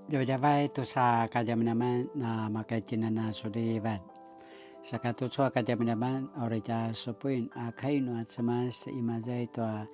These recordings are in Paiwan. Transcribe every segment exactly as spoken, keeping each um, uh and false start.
Djavadjavay tusa kadjamadjaman na makaitjinan a sulivat. Saka tucu a kadjamadjaman, uri tja supuin a kai nua Cemas, imaza i tua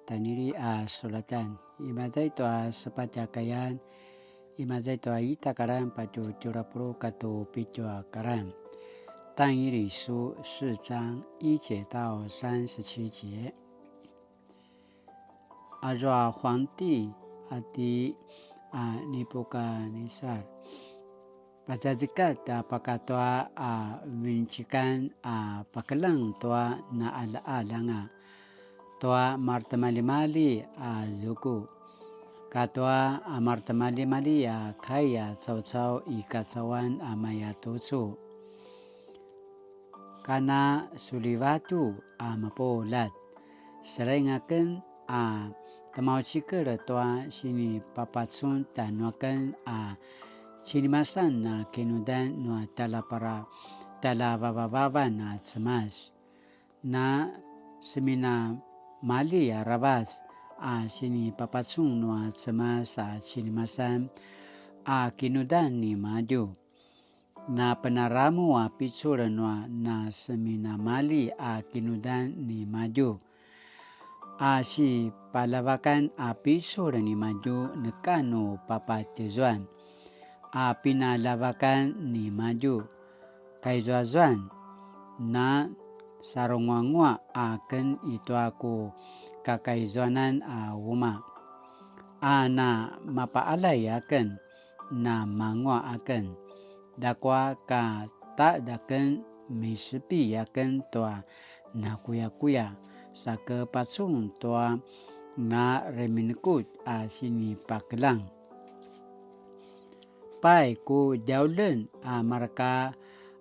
Tanili a sulatan, imaza i tua sepatj a kayan, imaza i tua ita karan patje tjelu a puluq katua pitju a karan. 但以理书四章一节到三十七节。 Azua huangti a ti a Nipukanisar, pazazekatj a pakatua a vincikan a pakeljang tua naqaljaqalj anga tua maretimaljimalji a zuku, katua a maretimaljimalji a kai a caucau i kacauan a maya tucu. Kana sulivatu a mapuljat, selaing aken a temaucikel tua sinipapacun tanuaken a cinimasan a kinudan nua tjaljapara-, tjaljavavavan a Cemas. Na seminamalji aravac a sinipapacun nua Cemas a cinimasan a kinudan nimadju. Na penaramu a picul nua na seminamalji a kinudan nimadju, a sipaljavakan a picul nimadju neka nu papatjezuan a pinaljavakan nimadju. Kaizuazuan, na sarunguanguaq aken i tua ku kakaizuanan a umaq, a na mapaqaljay aken, na manguaq aken. Ljakua ka taqed aken misepi aken tua nakuyakuya, sa ke pacun tua na reminekutj a sinipakeljang. Pai ku djauljen a mareka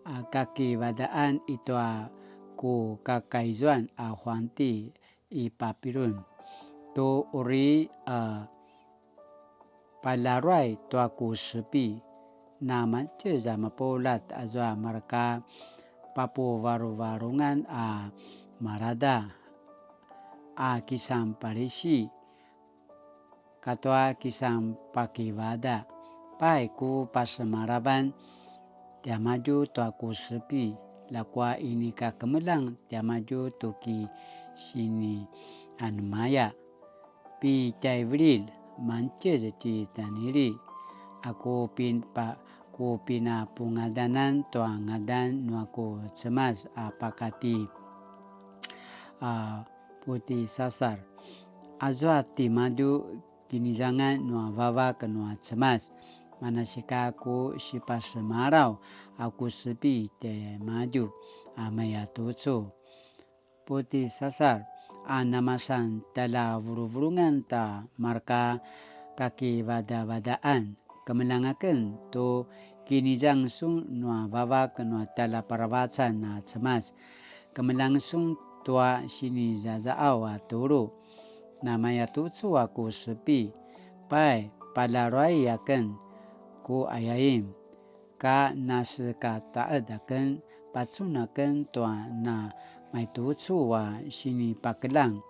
a kakivadaqan i tua ku kakaizuan a huangti i Papilun, tu uri a paljaruay tua ku sepi. Na mangtjez a mapuljat azua mareka papuvaruvarungan a malada a kisan palisi, katua kisan pakivadaq. Pai ku pasemalavan tiamadju tua ku sepi, ljakua inika kemeljang tiamadju tu ki sinianemaya. Pitjaivililj, mangtjez ti Tanili, a ku pin-, pa-, ku pinapungadanan tua ngadan nua ku Cemas a pakati a Putisasar. Azua timadju kinizangan nua Vavak nua Cemas, manasika ku sipasemalaw a ku sepi tiamadju a maya tucu. Putisasar, a namasan tjaljavuluvulungan ta mareka kakivadavadaan. Kemeljang aken tu kinizang sun nua Vavak nua Tjaljaparavacan a Cemas. Kemeljang sun tua sinizazaaw a tulu. Namaya tucu a ku sepi. Pai, paljaruay aken ku ayain. Ka nasekataqed aken, pacun aken tua na maitucu a sinipakeljang.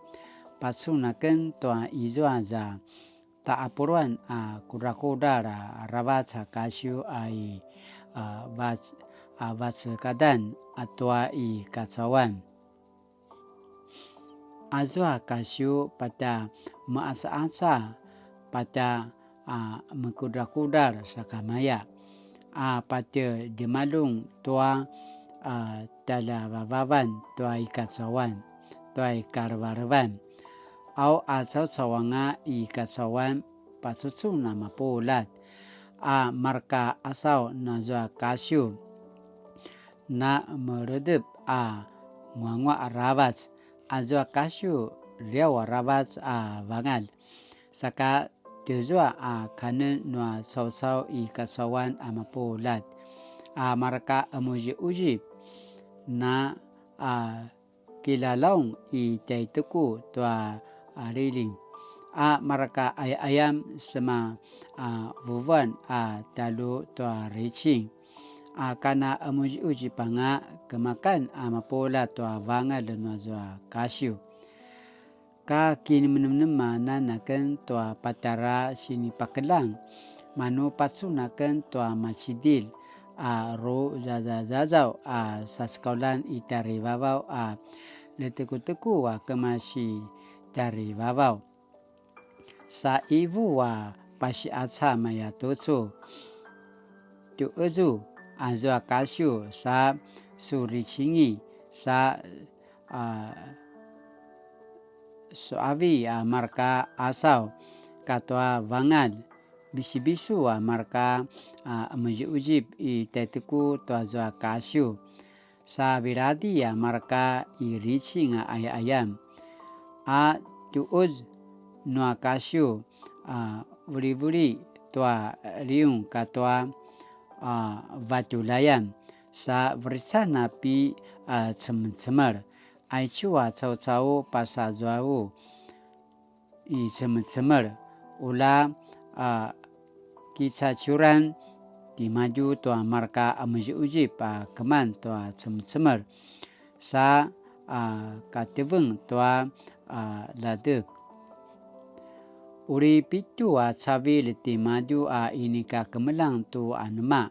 Pacun aken tua izua za taqapuluan a kudrakudral aravac a kasiw a i, a, vac-, a vacekadan a tua i kacauan. Azua kasiw patje meqacaqaca, patje, a, mekudrakudral sakamaya, a patje djemaljun tua, a, tjaljavavavan tua i kacauan, tua i kalevelevan. Au a caucau anga i kacauan pacucun a mapuljat, a mareka asaw nazua kasiw, na meledep a nguanguaq aravac, azua kasiw liaw aravac a vangalj, saka tjezua a kanen nua caucau i kacauan a mapuljat, a mareka qemuziquzip, na, a, kilalaung i tjaiteku tua, a, liling, a mareka qayaqayam sema, a, vuvuan a talu tua ricing, a kana qemuziquzip anga kemakan a mapuljat tua vangalj nua zua kasiw. Ka kinemenemenem anan aken tua patjara sinipakeljang, manu pacun aken tua macidilj a ru zazazazaw a sasekauljan i tjarivavaw a letekuteku a kemasi tjarivavaw. Sa ivu a pasiaca mayatucu. Tjuezu azua kasiw sa suricingi sa a, suavi a marka asaw katua vangalj, bisibisu a marka a, emuziuzip i tjaiteku tuazua kasiw, sa viladi a marka i ricing a aya'ayam, a tjuuz nua kasiw a, veliveli tua liung katua a, vatjulayan, sa verican a pi a, cemecemel. Aicu a caucau pasazuau i cemecemel, ula a, kicacuran timadju tua marka emuziuzip a keman tua cemecemel, sa a, kateveng tua a, ladek. Uri pitju a cavilj timadju a inika kemeljang tu anema,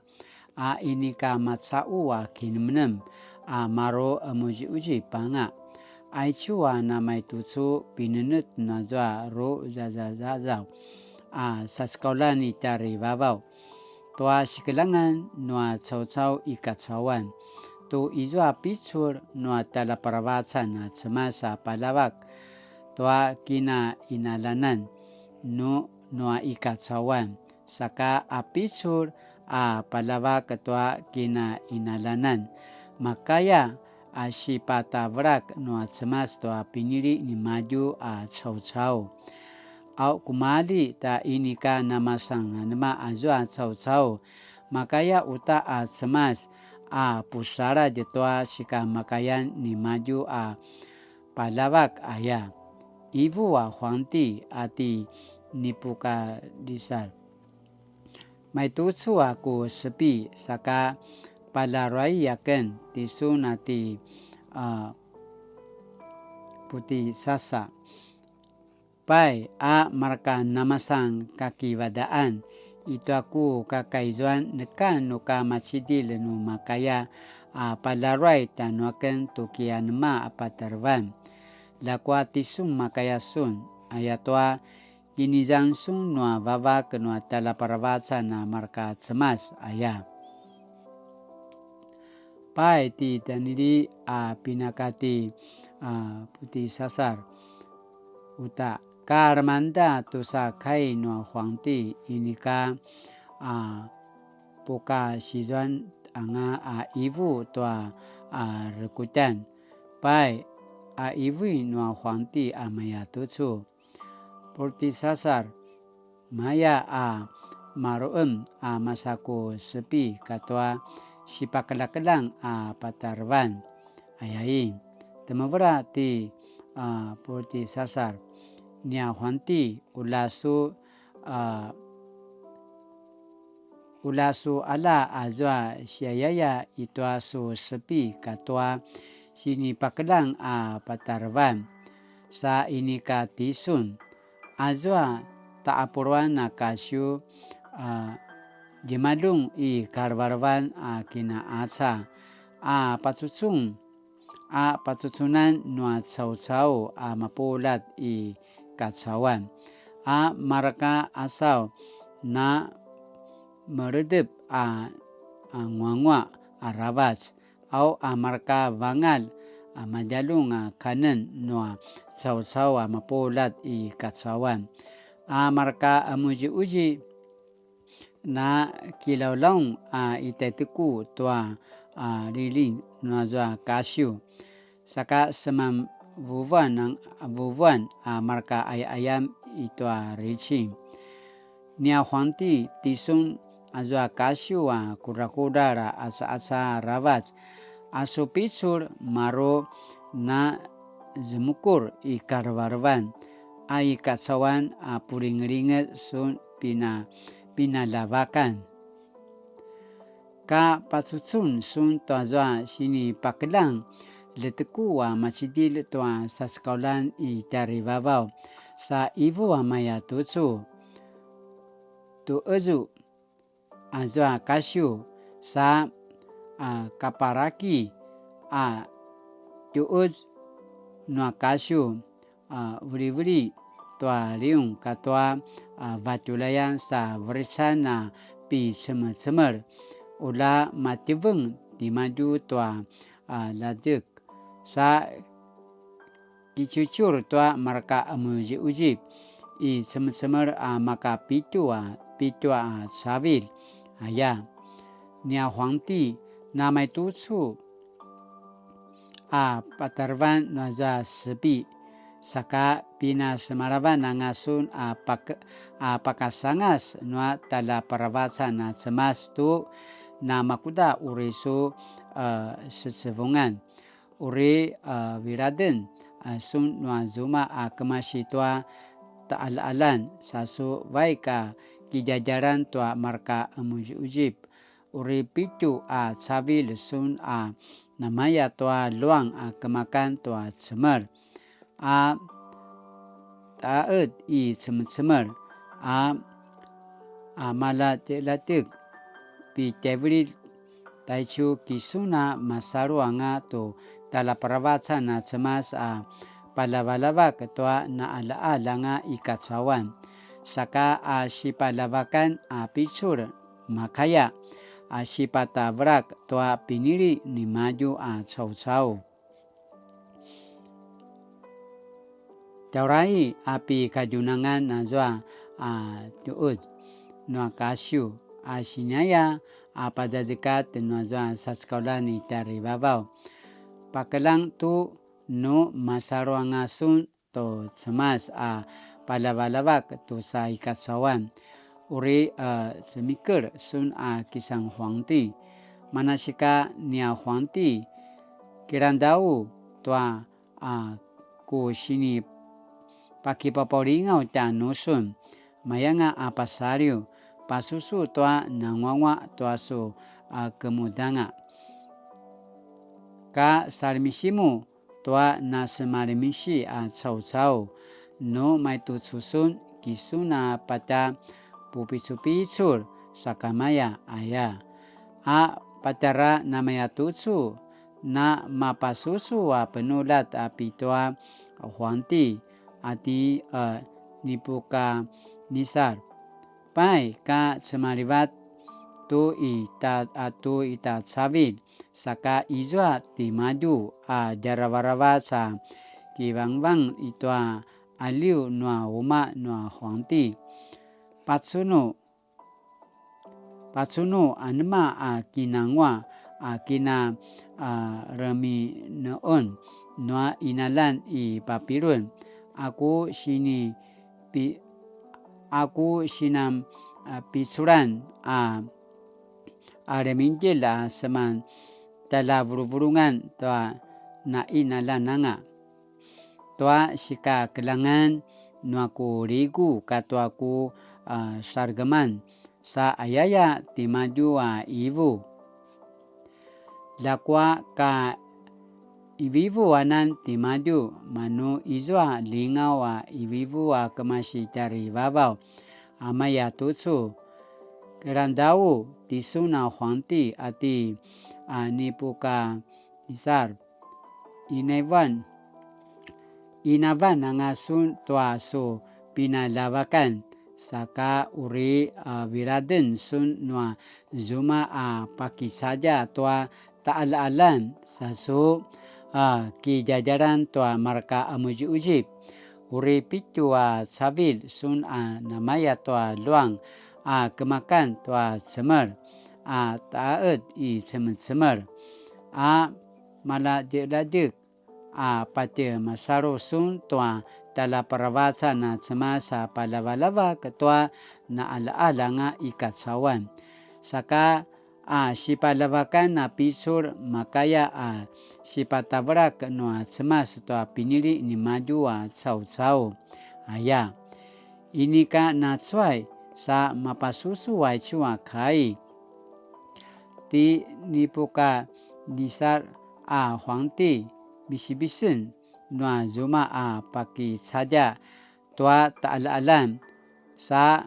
a inika maca'u a kinemnem a maru emuziuzip anga. Aicu a namaitucu pinenetj nazua ru zazazazaw a sasekauljan i tjarivavaw tua sikeljangan nua caucau i kacauan tu izua picul nua tjaljaparavacan a Cemas a paljavak tua kinainaljanan nu nua i kacauan, saka a picul a paljavak tua kinainaljanan, makaya a sipatavelak nua Cemas tua pinili nimadju a caucau. Au kumalji ta inika namasan anema azua caucau, makaya uta a Cemas a pusaladj tua sikamakayan nimadju a paljavak aya. Ivu a huangti a ti Nipukadrisar, maitucu a ku sepi, saka paljaruai aken tisun a ti a, Putisasa. Pai a marka namasan kakivadaan i tua ku kakaizuan, neka nu ka macidilj nu makaya a paljaruai tjanuaken tu ki anema a patarevan. Ljakua tisun makaya sun, ayatua kinizan sun nua vavak nua tjaljaparavacan a marka Cemas aya. Pai ti Tanili a pinaka ti a, Putisasar, uta ka lemangeda tusa kai nua huangti inika a, pukasizuan anga a ivu tua a, rekutjan. Pai a ivui nua huangti a mayatucu, Putisasar, maya a maruem a masa ku sepi katua sipakeljakeljang a patarevan. Ayain, temevela ti a, Putisasar, nia huangti, ula su a, ula su ala azua siayaya i tua su sepi katua sinipakeljang a patarevan, sa inika tisun. Azua taqapuluan a kasiw a, djemaljun i kalevelevan a kinaqaca a pacucun a pacucunan nua caucau a mapuljat i kacauan, a marka asaw na meledep a, a nguanguaq aravac, au a marka vangalj a madjaljun a kanen nua caucau a mapuljat i kacauan, a marka amuziuzi na kilaulaung a i tjaiteku tua a liling nua zua kasiw, saka seman vuvuan a, vuvuan a marka ayayam i tua ricing. Nia huangti, tisun azua kasiw a kudrakudral a qacaqaca aravac, a su picul maru na zemukur i kalevelevan, a i kacauan a pulingelinget sun pina, pinaljavakan. Ka pacucun sun tuazua sinipakeljang ljeteku a macidilj tua sasekauljan i tjarivavaw, sa ivu a maya tucu. tu'ezu azua kasiw, sa a kaparaki a tu'ez nua kasiw a veliveli tua liung katua a vatjulayan sa verisan a picemecemel, ula mativeng timadju tua a ladek, sa kiciuciur tua marka emuziuzip i cemecemel a maka pitju a pitju a cavilj. Aya, nia huangti, namaitucu a patarevan nuaza sepi, saka pinasemalavan anga sun a pak-, a pakasangas nua tjaljaparavacan a Cemas tu namakuda uri su a secevungan. Uri a viladen a sun nua zuma a kemasi tua ta'ala'alan, sa su vaik a kidjadjalan tua marka emuziuzip. Uri pitju a cavilj sun a namaya tua luang a kemakan tua cemel, a ta'ed i cemecemel, a a malatjelatjek, pitjaivililj taicu kisun a masalu anga tu tjaljaparavacan a Cemas a paljavaljavak tua na'ala'al anga i kacauan, saka a sipaljavakan a picul makaya a sipatavelak tua pinili nimadju a caucau. Tjaurai a pikadjunangan azua a tu'uz nua kasiw a sinaya a pazazekat nua zua sacekaulan i tjarivavaw. Pakeljang tu nu masalu anga sun tu Cemas a paljavaljavak tu sa i kacauan, uri a cemikel sun a kisan huangti. Manasika nia huangti, kilangdau tua a ku sinipakipapaulingaw tjanusun, mayanga a pasaliw, pasusu tua nanguanguaq tua su a kemudanga. Ka salimisimu tua nasemalimisi a caucau, nu maitucu sun kisun a patja pupicupicul sakamaya aya. A patjara namaya tucu, na mapasusu a penuljat a pitua huangti a ti a Nipukanisar. Pai ka cemalivat tu ita a tu ita cavilj, saka izua timadju a djaravaravac a kivangvang i tua aliu nua umaq nua huangti. Pacunu, pacunu anema a kinanguaq a kina a reminequn nua qinaljan i Papilun, a ku sini pi-, a ku sinan a piculan a a remingtjel a seman tjaljavuluvulungan tua naqinaljan anga. Tua sikakeljangan nua ku ligu katua ku a saregeman sa ayaya timadju a ivu. Ljakua ka ivivu anan timadju, manu izua lingaw a ivivu a kemasi tjarivavaw, a maya tucu, kilangdau tisun a huangti a ti a Nipukanisar, inavan, inavan anga sun tua su pinaljavakan, saka uri a viladen sun nua zuma a pakicadja tua taqaljaqaljan, sa su a kidjadjalan tua marka qemuziquzip. Uri pitju a cavilj sun a namaya tua luang a kemakan tua cemel a taqed i cemecemel a maladjeladjek a patje masalu sun tua tjaljaparavacan a Cemas a paljavaljavak tua naqaljaqaljan a i kacauan. Saka a sipaljavakan a picul makaya a sipatavelak nua Cemas tua pinili nimadju a caucau. Aya, inika nacuay sa mapasusu aicu a kai. Ti Nipukanisar a huangti, bisibisen nua zuma a pakicadja tua taqaljaqaljan, sa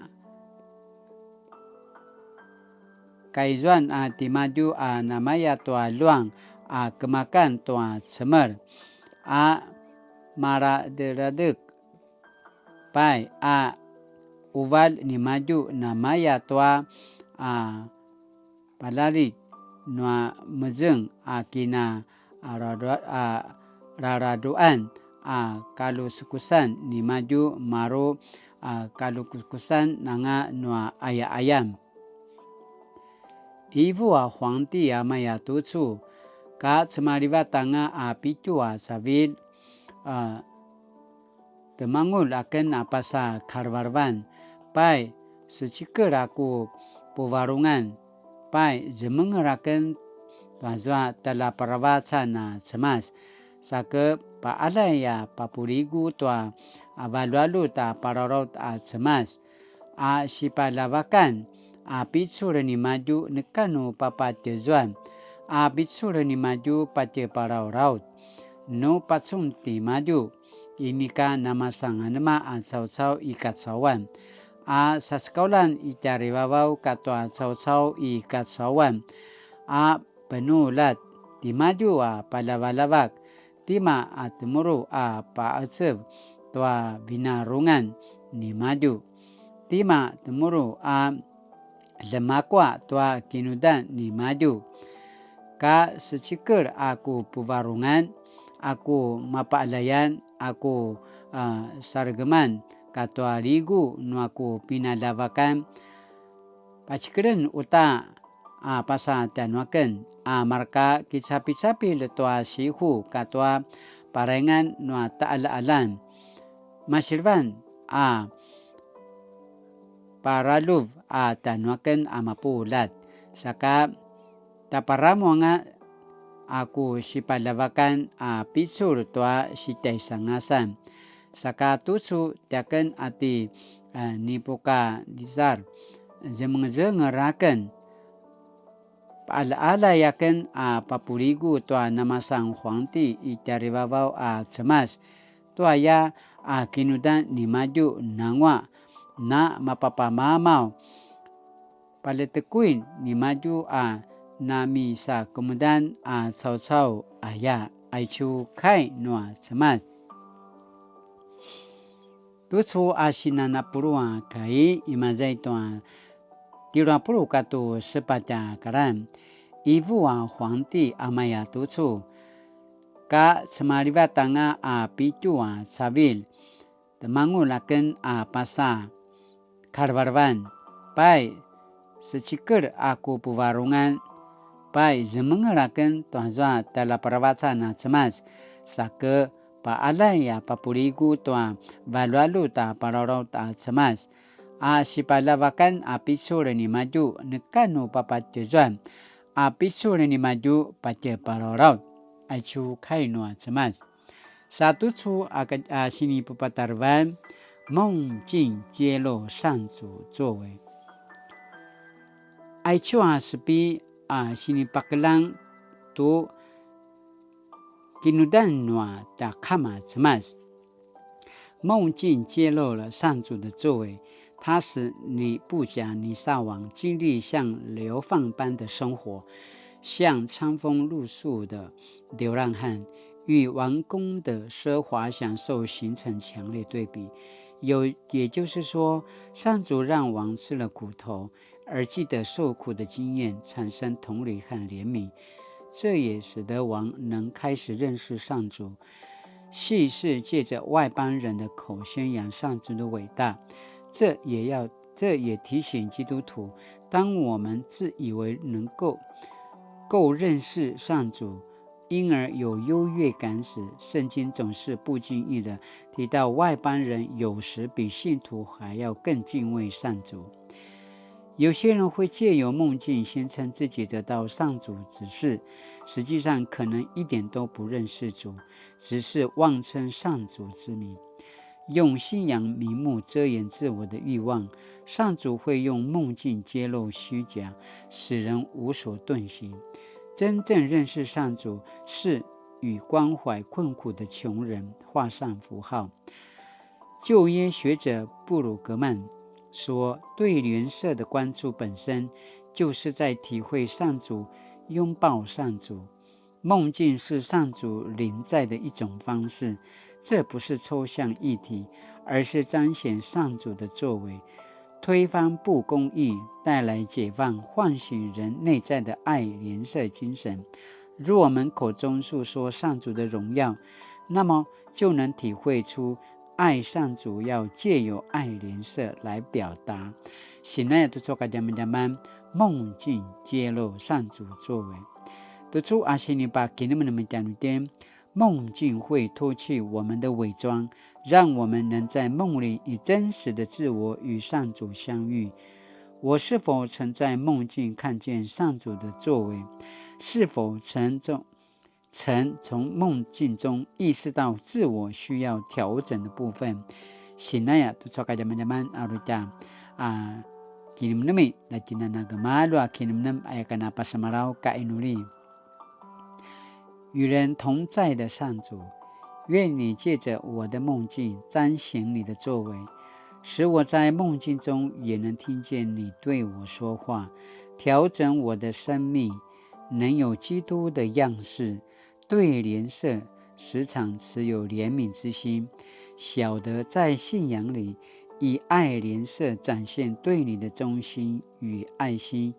kaizuan a timadju a namaya tua luang a kemakan tua cemel a maraderadek, pai a uval nimadju namaya tua a palalid nua mezeng a kina a rara-, a raraduan a kaluskusan nimadju maru a kaluskusan anga nua aya'ayam. 一夫 a huangti a maya tucu, ka cemalivat anga a pitju a cavilj, a temangulj aken a pasa kalevelevan, pai, secikel a ku puvarungan, pai, zemenger aken tuazua tjaljaparavacan a Cemas, sake pa'alay a papuligu tua a valualut a palalaut a Cemas, a sipaljavakan a picul nimadju neka nu papatjezuan, a picul nimadju patjepalaulaut, nu pacun timadju, inika namasanganema a caucau i kacauan, a sasekaulan i tjarivavaw katua caucau i kacauan, a penulat timadju a paljavaljavak, tima a temuru a pa'ecev tua vinarungan nimadju, tima temuru a ljemakua tua kinudan nimadju, ka secikel a ku puvarungan, a ku mapa'alayan, a ku, a, saregeman katua ligu nua ku pinaljavakan, pacikelen uta a pasa tjanuaken, a marka kicapicapilj tua sihu katua paraingan nua ta'ala'alan. Masilevan a paraluv a tjanuaken a mapuljat, saka taparamu anga a ku sipaljavakan a picul tua sitjaisangasan. Saka tucu tiaken a ti, a, Nipukadnizar, zemengezenger aken, pa'ala'alay aken a papuligu tua namasan huangti i tjarivavaw a Cemas, tuaya a kinudan nimadju nangua, na mapapamamaw, paletekuin nimadju a namisakemudan a caucau aya, aicu kai nua Cemas. Tucu a sinan a pulu a kai, imaza i tua tjelu a puluq katua sepatj a karan, ivu a huangti a maya tucu, ka cemalivat anga a pitju a cavilj, temangul aken a pasa kalevelevan, pai, secikel a ku puvarungan, pai, zemengel aken tuazua tjaljaparavacan a Cemas, sake pa'alay a papuligu tua valualut a palalaut a Cemas, a sipaljavakan a picul nimadju neka nu papatjezuan, a picul nimadju patjepalalaut, aicu kai nua Cemas. Sa tucu a, a sinipupatarevan, 夢境揭露上主作為. Aicu a sepi a sinipakeljang tu kinudan nua tja Kama Cemas. 夢境揭露了上主的作為，它使尼布甲尼撒王經歷像流放般的生活，像餐風露宿的流浪漢，與王宮的奢華享受形成強烈對比。有，也就是說，上主讓王吃了苦頭，而記得受苦的經驗，產生同理和憐憫。這也使得王能開始認識上主， 敘事藉著外邦人的口宣揚上主的偉大，這也要，這也提醒基督徒，當我們自以為能夠，夠認識上主，因而有優越感時，聖經總是不經意地提到外邦人有時比信徒還要更敬畏上主。有些人會藉由夢境宣稱自己得到上主指示，實際上可能一點都不認識主， 只是妄稱上主之名，用信仰名目遮掩自我的慾望。上主會用夢境揭露虛假，使人無所遁形。真正認識上主，是與關懷困苦的窮人畫上符號。舊約學者布魯格曼说，对灵舍的关注本身就是在体会上主、拥抱上主。梦境是上主临在的一种方式，这不是抽象议题，而是彰显上主的作为，推翻不公义，带来解放，唤醒人内在的爱灵舍精神。如我们口中诉说上主的荣耀，那么就能体会出爱上主要借由爱灵舍来表达。Sinaya tucu a kadjamadjaman, 梦境揭露上主作为。Tucu a sinipakinemnem tjanuitjen, 梦境会脱去我们的伪装，让我们能在梦里以真实的自我与上主相遇。我是否曾在梦境看见上主的作为？是否曾从曾从梦境中意识到自我需要调整的部分？Sinaya tucu a kadjamadjaman a uri tja a kinemnemi, la tjinana gemalju a kinemnem aya kana pasemalaw ka inuli. 与人同在的上主，愿你借着我的梦境彰显你的作为，使我在梦境中也能听见你对我说话，调整我的生命，能有基督的样式，对灵舍时常持有怜悯之心，晓得在信仰里以爱灵舍展现对你的忠心与爱心。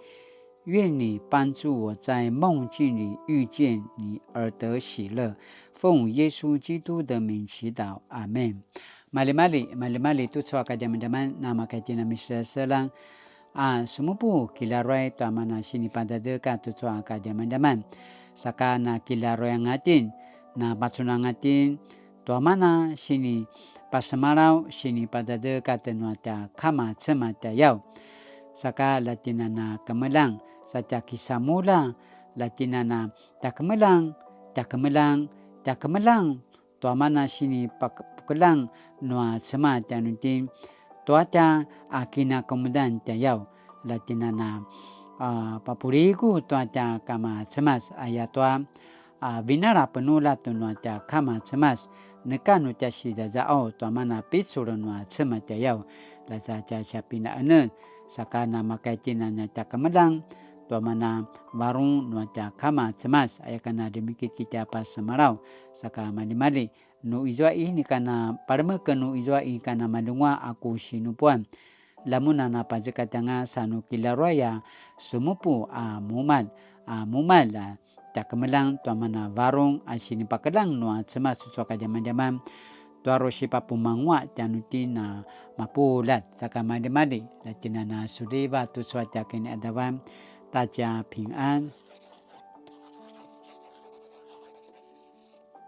愿你帮助我在梦境里遇见你而得喜乐。奉耶稣基督的名祈祷，阿们。Maljimalji, maljimalji tucu a kadjamadjaman, namakaitjen a miseselang a semupu kilaruay tua mana sinipadadeka tucu a kadjamadjaman. Saka na kilaruay angatjen, na pacun angatjen, tua mana sinipasemalaw, sinipadadeka tenua tja kama Cemas tjayaw. Saka la tjinana kemeljang, sa tja kisamulja, la tjinana tja kemeljang, tja kemeljang, tja kemeljang, tua mana sinipakeljang nua Cemas tjanuitjen, tua tja a kinakemudan tjayaw, la tjinana a papuligu tua tja kama Cemas, ayatua a vinala penuljat nua tja kama Cemas, neka nu tja sidazaqaw tua mana picul nua Cemas tjayaw, la tja tja tja pinaqenetj, saka namakaitjen a tja kemeljang tua mana varung nua tja kama Cemas, aya kana demikiki tja pasemalaw, saka maljimalji, nu izua inika na palemek, nu izua inika na malunguaq a ku sinupuan. Lamun a napazekatjanga sa nu kilaruay a semupu a mumalj, a mumalj a tja kemeljang tua mana varung a sinipakeljang nua Cemas tucu a kadjamadjaman. Tua uri sipapumanguaq tjanuitjen a mapuljat, saka maljimalji, la tjinana suliva tucu a tja kiniqadavan, ta tja pingan.